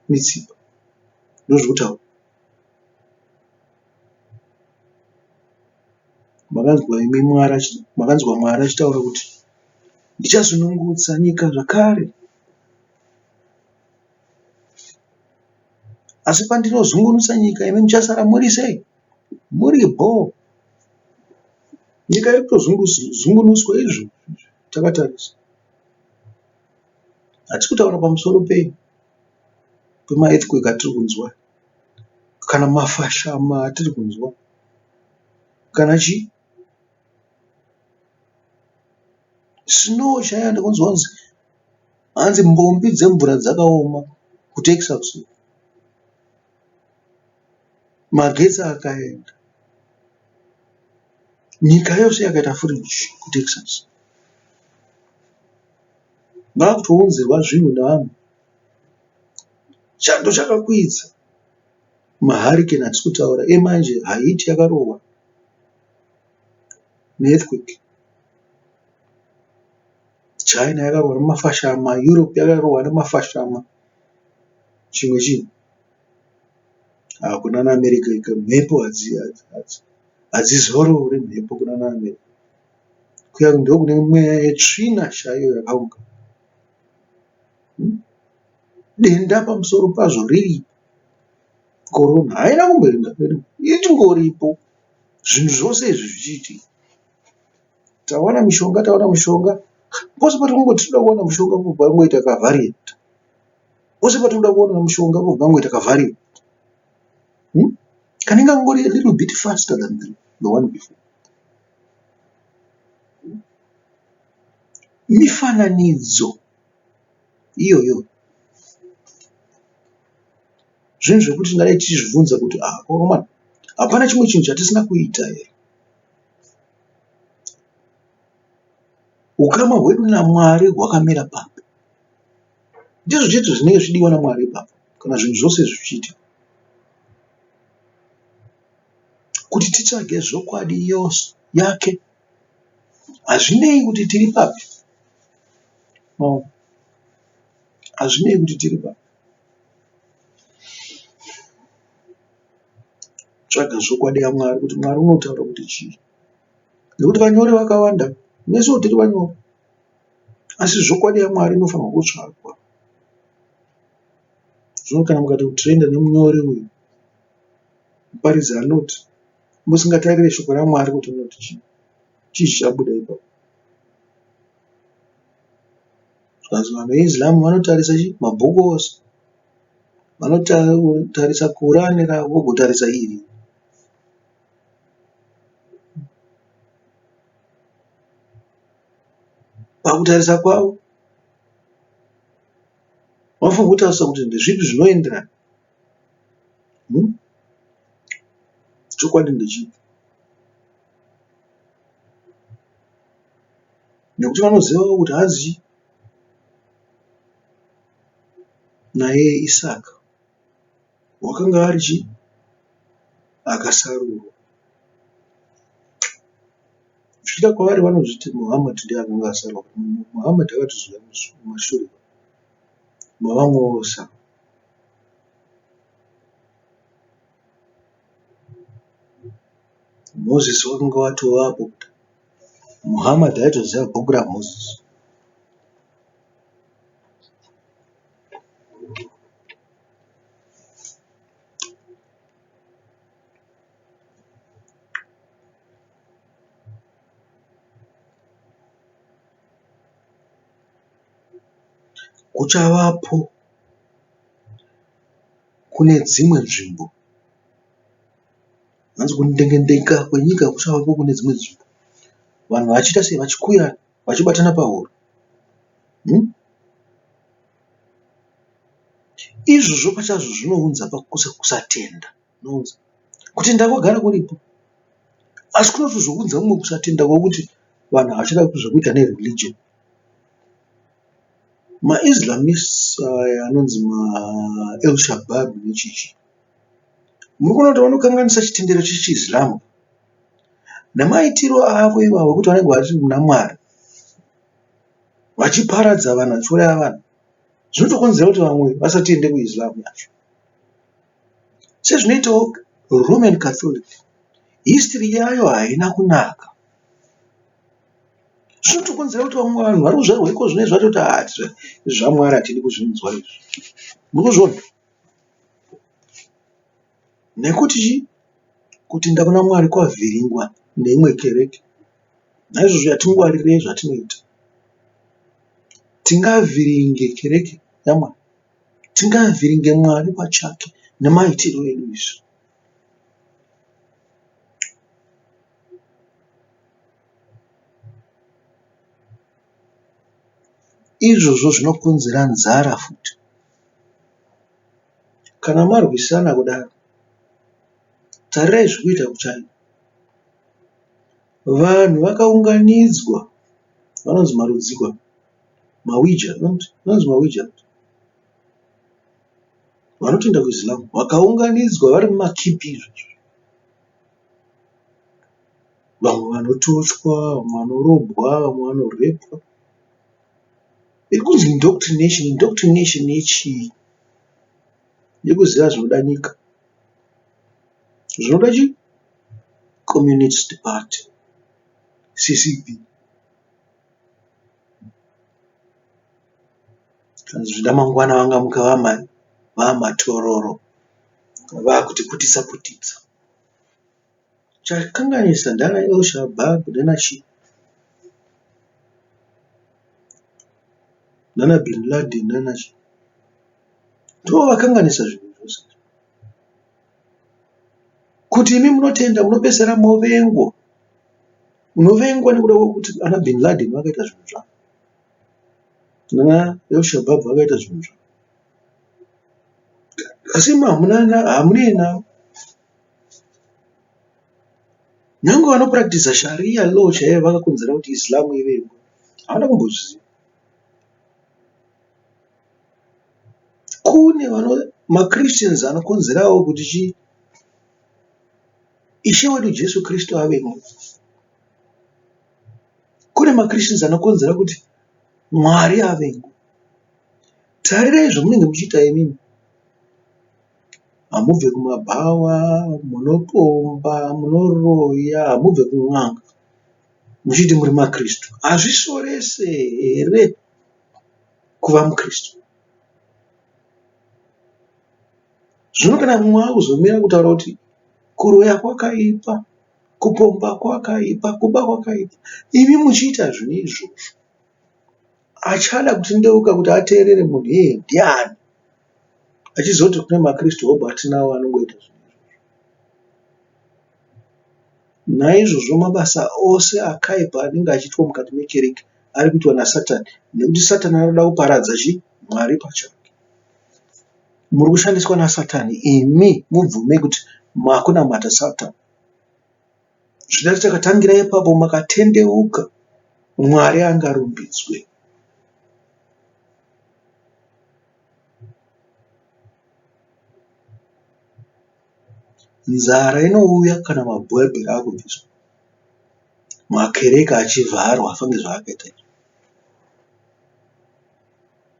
A: mitsipa. Ndozvirikutaurwa. Makanzwa imi Mwari makanzwa Mwari achitaura kuti ndichazunungutsa nyika zvakare. Asi pandinozungunutsa nyika imi muchasara muri sei? Muri bhoo. Nyika iri kutozungunuswa izvo takatarisa. Hatisi kutaura pamusoro pei pemaearthquake atiri kunzwa kana mafashama atiri kunzwa kana chii snow chaiyo ndikunzwa kunzi hanzi mbombi dzemvura dzakaoma kuTexas uko magetsi akaenda nyika yose yakaita fridge kuTexas vakutounzirwa zvinhu nevanhu chando chakakwidza mahurricane atiri kutaura emanje Haiti yakarohwa neearthquake China yakarohwa nemafashama Europe yakarohwa nemafashama chimwe chinhu kunana America mhepo hadzizorori mhepo kunana America kuya ndokune mweya yetsvina chaiyo yakaungana. Denda pamusoro pazvo riripo. Korona haina kumboenda ichingoripo zvinhu zvose izvi zvichiitika. Tawana mishonga tawana mishonga pose patinongoti tinoda kuwana mushonga pobva pangoita kavhariant. Pose patinoda kuwana mushonga pobva pangoita kavhariant. Kanenge kangori a little bit faster than the one before. Mifananidzo iyoyo zvinhu zvekuti tingadai tichizvibvunza kuti ah vakomana hapana chimwe chinhu chatisina kuita here? Ukama hwedu naMwari hwakamira papi? Ndizvo chete zvinenge zvichidiwa naMwari ipapo kana zvinhu zvose izvi zvichiitika. Kuti titsvage zvokwadi yose yake. Hazvinei kuti tiri papi. Maona? Hazvinei kuti tiri papi. Tsvaga zvokwadi yaMwari kuti Mwari unotaura kuti chii. Nekuti vanyori vakawanda, nesuwo tiri vanyori. Asi zvokwadi yaMwari inofanirwa kutsvagwa. Zvino kana mukati kutrenda nemunyori uyu, muparidzi anoti, musingatarire shoko raMwari kuti rinoti chii, chii chichabuda ipapo? Zvikanzi vanhu veIslam vanotarisa chii? Mabhuku ose. Vanotarisa Quran ravo vogotarisa iri. Pakutarisa kwavo vanofanirwa kutarisa kuti ndezvipi zvinoenderana. Chokwadi ndechipi? Nekuti vanozivawo kuti hanzi naiye Isaka wakanga ari chii? Akasarurwa. Zvichida kwavari vanozviti Muhammad ndiye akanga asara. Muhammad akatozouya mumashure mavamwe vose ava. Moses wakanga watovapo kudhara. Muhammad aitoziva bhuku raMoses. Kuchavapo kune dzimwe nzvimbo. Hanzi kundengendeka kwenyika kuchavapo kune dzimwe nzvimbo. Vanhu vachiita sei? Vachikuyana, vachibatana pahuro. Izvozvo pachazvo zvinounza kusatenda. Kutenda kwagara kuripo asi kunotozounza kumwe kusatenda kwekuti vanhu havachada zvekuita nereligion. MaIslamists aya anonzi maElshabab nechii chii murikuona kuti vanokanganisa chitendero chechiIslam nemaitiro avo iwawo ekuti vanenge vachiti kuna Mwari vachiparadza vanhu vachiuraya vanhu zvinotokonzera kuti vamwe vasatende kuIslam yacho. Sezvinoitawo Roman Catholic, history yayo haina kunaka. Zvinotokonzera kuti vamwe vanhu vari kuzvarwa iko zvino izvi vatoti haa zvaMwari hatidi kuzvinzwa izvi. Murikuzviona? Nekuti chii? Kutenda kuna Mwari kwavhiringwa neimwe kereke. Naizvozvo ngatingwarirei zvatinoita. Tingavhiringe kereke yaMwari. Tingavhiringe Mwari pachake nemaitiro edu isu. Izvozvo zvinokonzera nzara futi. Kana marwisana kudaro, tarirai zviri kuita kuChina. Vanhu vakaunganidzwa vanonzi marudzikwa mawija vanonzi mawija vanotenda kuIslam vakaunganidzwa vari mumakipi izvozvo. Vamwe vanotochwa, vamwe vanorobwa, vamwe vanorepwa. Iri kunzi indoctrination, indoctrination yechii? Yekuziva zvinoda nyika. Zvinoda chii? Communist Party, CCP. Zvichida mangwana vangamuka vamatororo vakutiputitsa putitsa. Chakanganisa ndana Elshabab nana chii nana Bin Laden nana chii ndovakanganisa zvinhu zvose izvi. Kuti imi munotenda munopedzisira movengwa. Unovengwa nekuda kwekuti ana Bin Laden vakaita zvinhu zvavo. Nana Elshabab vakaita zvinhu zvavo. Asi imi hamunei navo. Nyangwe vanopurakitiza Sharia law chaiyo vakakonzera kuti Islam ivepo havana kumbozviziva. Kune maChristians anokonzerawo kuti chii Ishe wedu Jesu Kristu avemo. Kune maChristians anokonzera kuti Mwari avengwe. Tarirai zvamunenge muchiita imimi. Hamubve kumabhawa, munopomba, munoroya, hamubve kun'anga muchiti muri maKristu. Hazvisorese here kuva muKristu? Zvino kana mumwe akuzomira kutaura kuti kuroya kwakaipa, kupomba kwakaipa, kuba kwakaipa, imi muchiita zvinhu izvozvo, achada kutendeuka kuti ateerere munhu iyeye ndiani? Achizoti kune maKristu hobho atinawo anongoita zvinhu izvozvo. Naizvozvo mabasa ose akaipa anenge achiitwa mukati mekereke ari kuitwa naSatani nekuti Satani anoda kuparadza chii? Mwari pachake. Muri kushandiswa naSatani imi mubvume kuti makunamata Satani. Zvino takatangira ipapo makatendeuka Mwari angarumbidzwe. Nzara inouya kana mabhaibheri akubviswa. Makereke achivharwa fange zvaakaita izvi.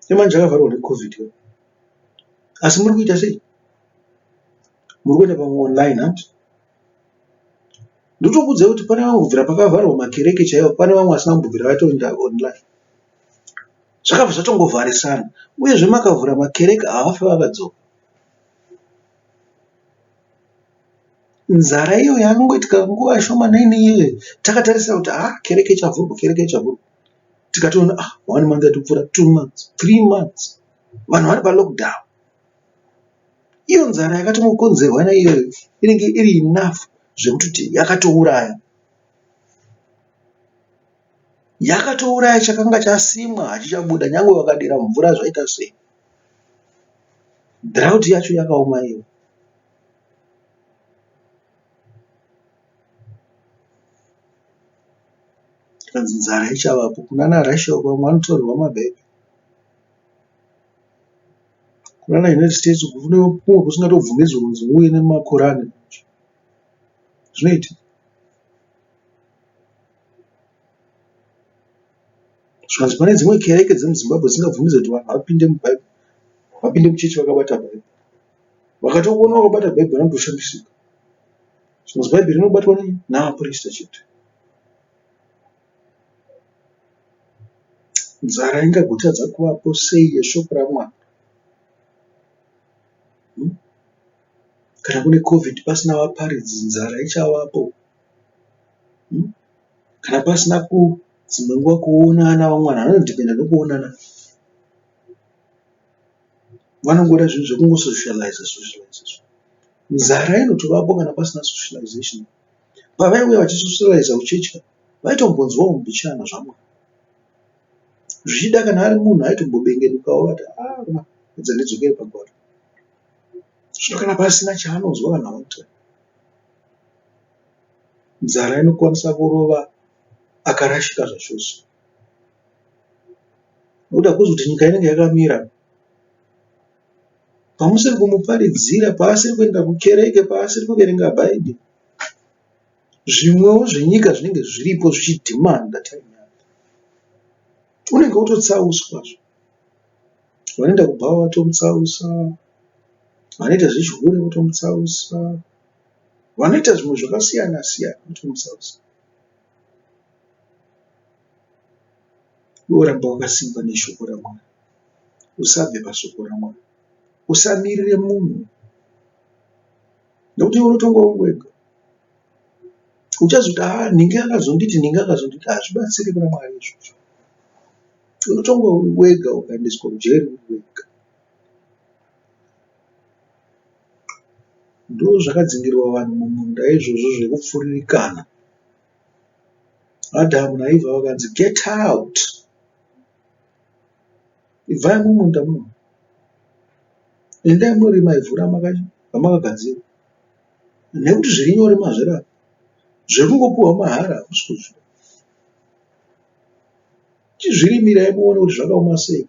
A: Imanje akavharwa neCovid ka. Asi muri kuita sei? Muri kuenda pamwe online hanti? Ndotokuudzai kuti pane vamwe kubvira pakavharwa makereke chaiwo pane vamwe vasina kumbobvira vatoenda online. Zvakabva zvatongovharisana. Uyezve makavhura makereke havafi vakadzoka. Nzara iyo yakangoitika nguva shomanene iyoyo takatarisira kuti haa kereke ichavhurwa, kereke ichavhurwa. Tikatoona ah one month yatopfuura, 2 months, 3 months vanhu vari palockdown. Iyo nzara yakatongokonzerwa naiyoyo inenge iri enough zvekutoti yakatouraya. Yakatouraya chakanga chasimwa hachichabuda nyangwe vakadira mvura zvaita sei. Drought yacho yakaoma iyo. Zvikanzi nzara ichavapo kunana Russia uko vamwe vanotorerwa mabhebhi. Kunana United States uko kune kumwe kusingatobvumidzwi kunzi uuye nemakorani. Zvinoitika. Zvikanzi pane dzimwe kereke dzemuZimbabwe dzisingabvumidzwe kuti vanhu vapinde mubhaibheri vapinde muchechi vakabata bhaibheri. Vakatokuona wakabata bhaibheri vanotoshamisika. Zvikanzi bhaibheri rinobatwa nei? Navaprista chete. Nzara ingagotadza kuvapo sei yeshoko raMwari? Kana kune Covid pasina vaparidzi nzara ichavapo. Kana pasina dzimwe nguva kuonana vamwe vanhu vanodhipenda nekuonana. Vanongoda zvinhu zvekungososhaliza soshaliza. Nzara inotovapo kana pasina socialization. Pavaiuya vachisoshaliza kuchechi vaitombonzwawo mbichana zvaMwari. Zvichida kana ari munhu aitombobengenukawo ati aah rega ndidzokere pagwaro. Zvino kana pasina chaanonzwa kana kuti nzara inokwanisa kurova akarashika zvachose. Nekuti hakuzi kuti nyika inenge yakamira. Pamusiri kumuparidzira, paasiri kuenda kukereke, paasiri kuverenga bhaibheri, zvimwewo zvenyika zvinenge zviripo zvichidhimanda time yake. Unenge wototsauswa. Vanoenda kubhawa votomutsausa, vanoita zvechihure votomutsausa, vanoita zvimwe zvakasiyana siyana votomutsausa. Iwe ramba wakasimba neshoko raMwari. Usabve pashoko raMwari. Usamirire munhu nekuti iwe unotongwa uri wega. Uchazoti haa nhingi akazonditi nhingi akazonditi hazvibatsiri kuna Mwari izvozvo. Unotongwa uri wega ukaendeswa kujeri uri wega. Ndozvakadzingirwa vanhu mumunda izvozvo zvekupfuririkana. Adhamu naEvha vakanzi get out. Ibvai mumunda muno. Endai munorima ivhu ramakagadzirwa. Nekuti zviri nyore mazvirapa. Zvekungopiwa mahara hamusi kuzvida. Chizvirimirai muone kuti zvakaoma sei.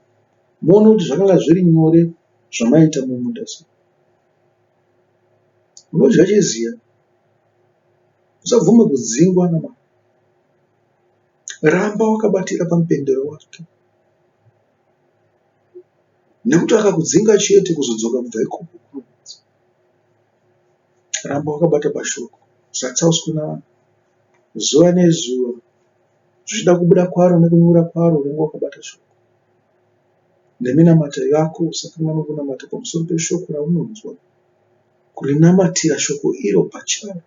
A: Muone kuti zvakanga zviri nyore zvamaiita mumunda sei. Unodya cheziya. Usabvume kudzingwa naMwari. Ramba wakabatira pamupendero wake. Nekuti akakudzinga chete kuzodzoka kubva ikoko kunonetsa. Ramba wakabata pashoko. Usatsauswe navanhu. Zuva nezuva zvichida kubuda kwaro nekunyura kwaro unenge wakabata shoko. Neminamato yako usakanganwa kunamata pamusoro peshoko raunonzwa. Kurinamatira shoko iro pacharo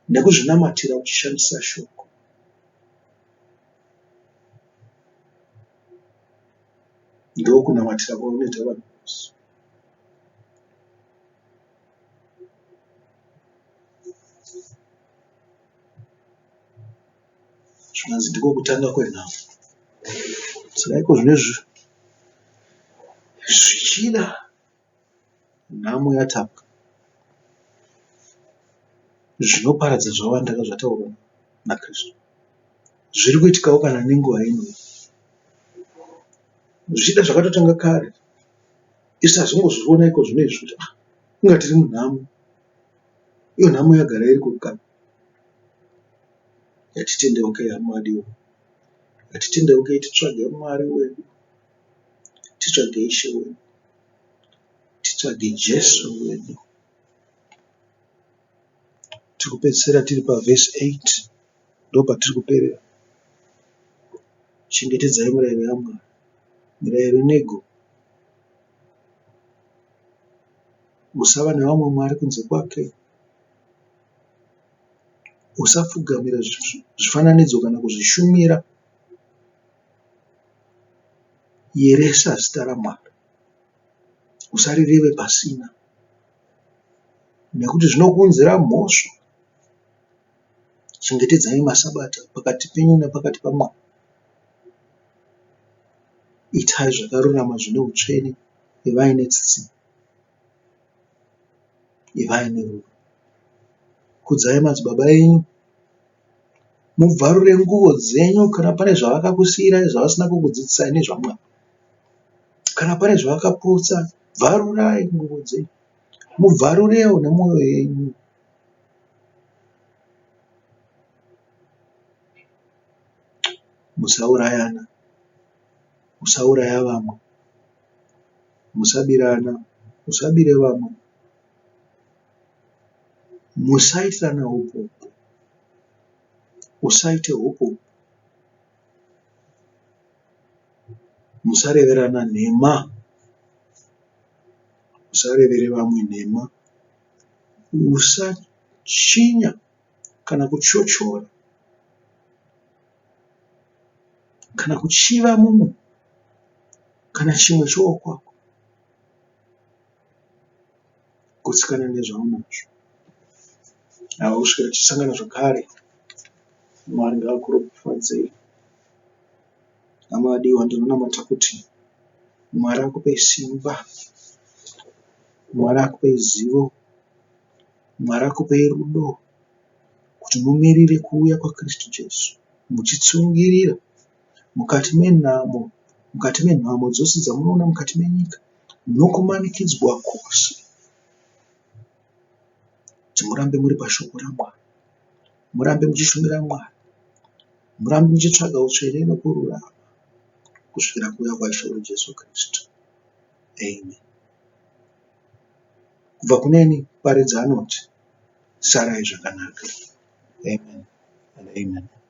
A: nekuzvinamatira uchishandisa shoko. Ndokunamatira kwaunoita vanhu vose. Zvikanzi ndiko kutanga kwenhamo. Saka ikozvinezvi zvichida nhamo yatanga. Zvinoparadza zvawanda zvataurwa naKristu. Zviri kuitikawo kana nenguva ino. Zvichida zvakatotanga kare. Isu tazongozviona ikozvino izvi kuti ah inga tiri munhamo. Iyo nhamo yagara iriko kare. Ngatitendeukei hama vadiwa. Ngatitendeukei titsvage Mwari wedu. Titsvage Ishe wedu. Titsvage Jesu wedu. Tiri kupedzisira tiri pavhesi 8 ndopatiri kuperera. Chengetedzai mirayiro yaMwari. Mirayiro ine gumi. Usava nevamwe mwari kunze kwake. Usapfugamira zvifananidzo kana kuzvishumira. Yeresa zita raMwari. Usarireve pasina nekuti zvinokuunzira mhosva. Chengetedzai maSabata pakati penyu napakati paMwari. Itai zvakarurama zvine hutsvene, ivai netsitsi, ivai nerudo. Kudzai madzibaba enyu, mubvarure nguvo dzenyu kana pane zvavakakusiirai zvavasina kukudzidzisai nezvaMwari. Kana pane zvavakaputsa, bvarurai nguvo dzenyu, mubvarurewo nemwoyo yenyu. Musaurayana, musauraya vamwe, musabirana, musabire vamwe, musaitirana upombwe, usaite upombwe, musareverana nhema, usarevere vamwe nhema, usachinya kana kuchochora kana kuchiva mumwe kana chimwe chowokwako. Gutsikana nezvaunazvo. Ava kusvikira tichisangana zvakare, Mwari ngaakuropafadzei. Hama vadiwa, ndinonamata kuti Mwari akupei simba, Mwari akupei zivo, Mwari akupei rudo kuti mumirire kuuya kwaKristu Jesu muchitsungirira mukati menhamo, mukati menhamo dzose dzamunoona mukati menyika nokumanikidzwa kwose kuti murambe muri pashoko raMwari, murambe muchishumira Mwari, murambe muchitsvaga utsvene nokururama kusvikira kuuya kwaIshe wedu Jesu Kristu. Amen. Kubva kuneni Paridza anoti sarai zvakanaka. Amen and amen.